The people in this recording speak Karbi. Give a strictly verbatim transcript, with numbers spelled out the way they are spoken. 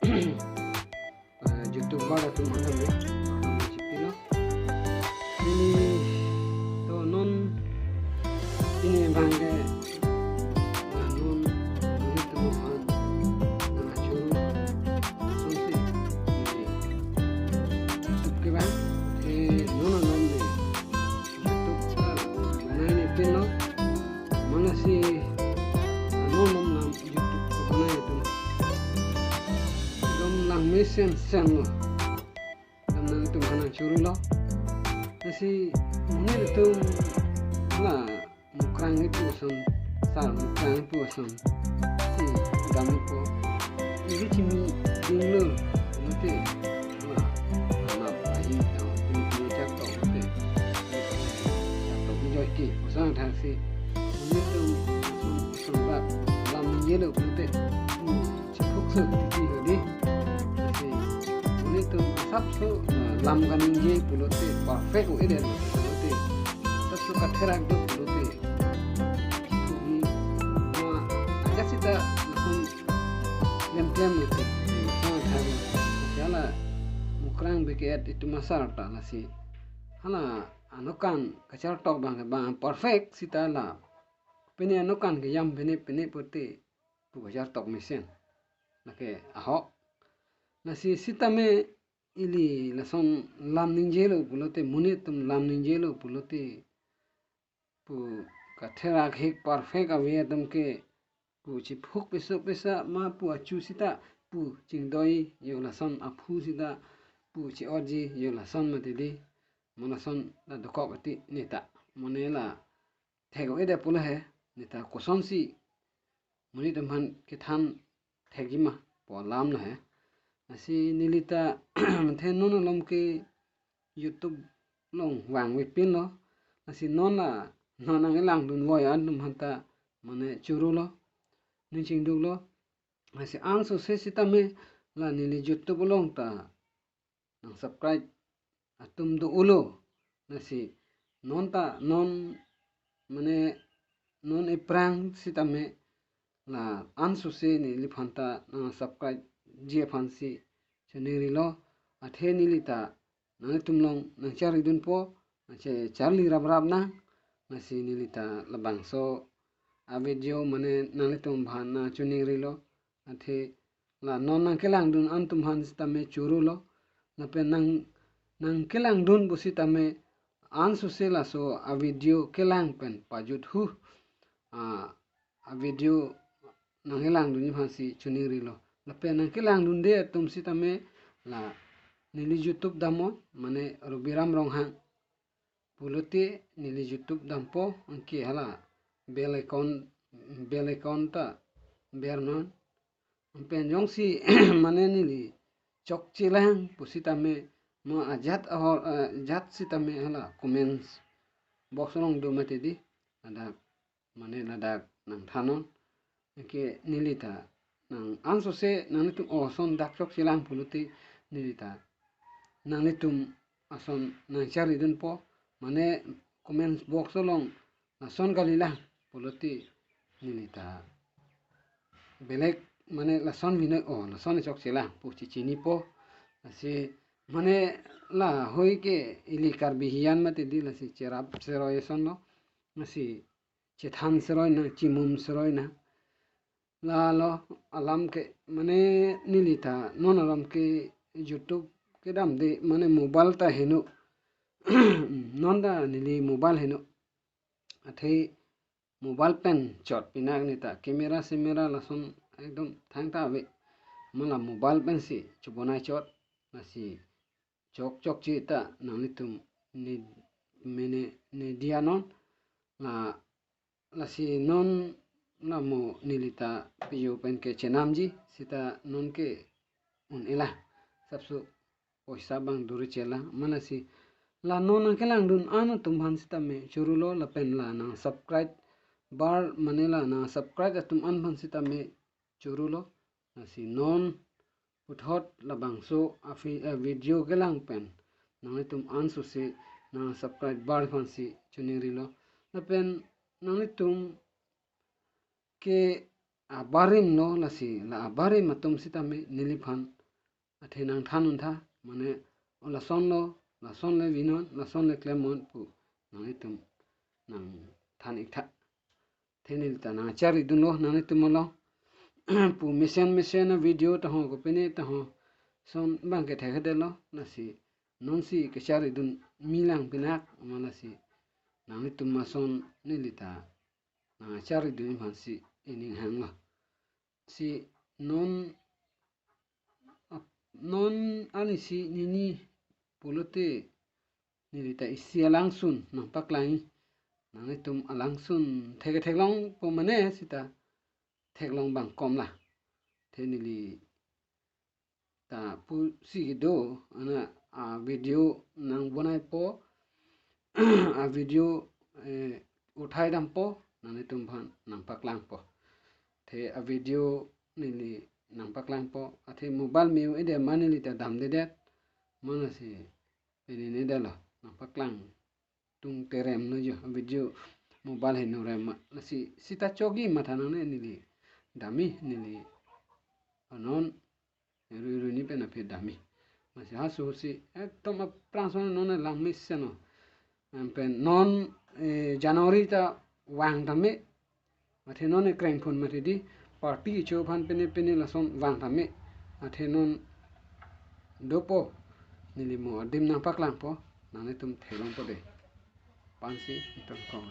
Eh, YouTuber atum aphan tame kardom chipilo. Neli to non pini abang ke, ah, non, non itu aphan, ah, choro asonsi, eh, YouTube ke abang, eh, non non ne YouTube, ah, banai ne pinlo. Manasi, ah, non non lam YouTube ke banai atum dom lang mesen sen lo. Dam nangtum aphan nangchorolo. Lasi monit atum la Mukrang ipu ason, sar Mukrang ipu ason si dam ipo. Ili chimi dinglo, mate, la, anak ahi, tang pini pini chak tok, mate, chak tok ni joy ke, kosong thang si, monit atum ason, ason bak lam yelo, mate, hmm, chipuk se titi hodi. Lasi monit atum asapso, eh, lam kaningje pulote perfect o ede pulote, asapso katherak do pulote, chipuk ni ma ajat sita langsung klem klem lote, langsung athak lo. Lasi hala Mukrang B K at itum asar ta lasi hala anokan kachartok abang ke bang perfect sita la pini anokan ke yam pini pini pute pu kachartok mesen. Lake ahok. Lasi sitame ili lason lam ningjelo pulote, monit atum lam ningjelo pulote, pu katherak hik perfect ave atum ke pu chiphuk piso pisa ma pu achu sita pu chingdoi yo lason aphu sita pu chi-otji yo lason mati di. Mo lason la dokok ati neta. Mo ne la thek o ede pulo he, neta kosonsi monit atum aphan kethan thekji ma pu alam lo he. Lasi nelita manthe non alom ke YouTube along vangve pinlo. Lasi non la non nanglangdun voi atum aphan ta mane chorolo, ning chingduklo. Lasi ansose sitame la neli YouTube along ta nang subscribe atum do-olo. Lasi non ta non mane non ephrang sitame la ansose neliphan ta nang subscribe ji aphansi choningrilo. Athe nelita nanglitum along nangcharidunpo, nangchecharli raprap nang. Lasi nelita labangso avideo mane nanglitum aphan nangchoningrilo. Athe la non nangkelangdun atum aphan sitame chorolo. Lapen nang, nangkelangdun pusitame ansose laso avideo kelang pen pajut hu, ah, avideo nanglangdunji aphansi choningrilo. Lapen nangkelangdunde atum sitame la neli YouTube damnon, mane Rubiram Ronghang pulote neli YouTube dampo, anke hala bell icon, bell icon ta bernon. Pen jongsi mane neli chokchelang pusitame mo ajat ahor, eh, jat sitame hala comments box along do mati di. Ladak mane ladak nangthannon. Anke nelita nang ansose nanglitum ason dak chokchelang pulote nelita nanglitum ason nangcharidunpo, mane comments box along lason kalilang pulote nelita belek mane lason binoi o lason chokchelang pu chichinipo. Lasi mane lahei ke ili Karbi hiyan mati di, lasi cherap seroi asonlo. Lasi chethan seroi nang, chimum seroi nang. Lalo alam ke mane nelita non alam ke YouTube kedamde mane mobile ta heno. Non ta neli mobile heno. Athe mobile pen chot pinak neta camera semera lason ekdom thangta ave. Mo la mobile pensi chobonai chot, lasi chok chokche ta nanglitum ne mene ne dianon. La lasi non namo nelita piyo pen ke chenamji sita non ke un-elang, sapso poisa abang duri chela. Manasi la non nangkelangdun an atum aphan sitame chorolo, lapen la nang subscribe bar mane la nang subscribe atum an aphan sitame chorolo. Lasi non puthot labangso afi, eh, video kelang pen nanglitum ansose nang subscribe bar aphansi choningrilo. Lapen nanglitum ke abarim lo lasi, la abarim atum sitame neliphan athe nangthan untha, mane o lasonlo, lasonle vinon, lasonle klemnon pu nanglitum nangthan iktha. Athe neli ta nangcharidunlo nanglitum along. Pu mesen mesen a-video taho kopine taho ason abang kethekthedetlo, lasi nonsi kecharidun milang pinak, ma lasi nanglitum ason neli ta nangcharidun aphansi ining hanglo. Si non ap-, non ani si nini pulote neli ta isi alangsun nangpaklang, nanglitum alangsun thek theklongpo mane sita theklong bang kom la. Athe neli ta pusi kedo ana a-video nangbonaipo, a-video, eh, uthai dampo, nanglitum aphan nangpaklangpo. Athe a-video neli nangpaklangpo, athe mobile me-o-edet ma neli ta damdedet, ma lasi pini ne detlo nangpaklang tung terem no jo, video mobile heno rem ma. Lasi sita chogi matha nangne neli damji, neli anon rui rui ni pen aphi damji. Lasi halaso si ekdom aphrang ason non langmesen lo. Em pen non, eh, January ta vang tame. Athe non ekreng phun mati di party cho aphan pine pine lason vang tame. Athe non dopo, neli mo adim nangpaklangpo, nanglitum theklongpo de. Pensi tangkong.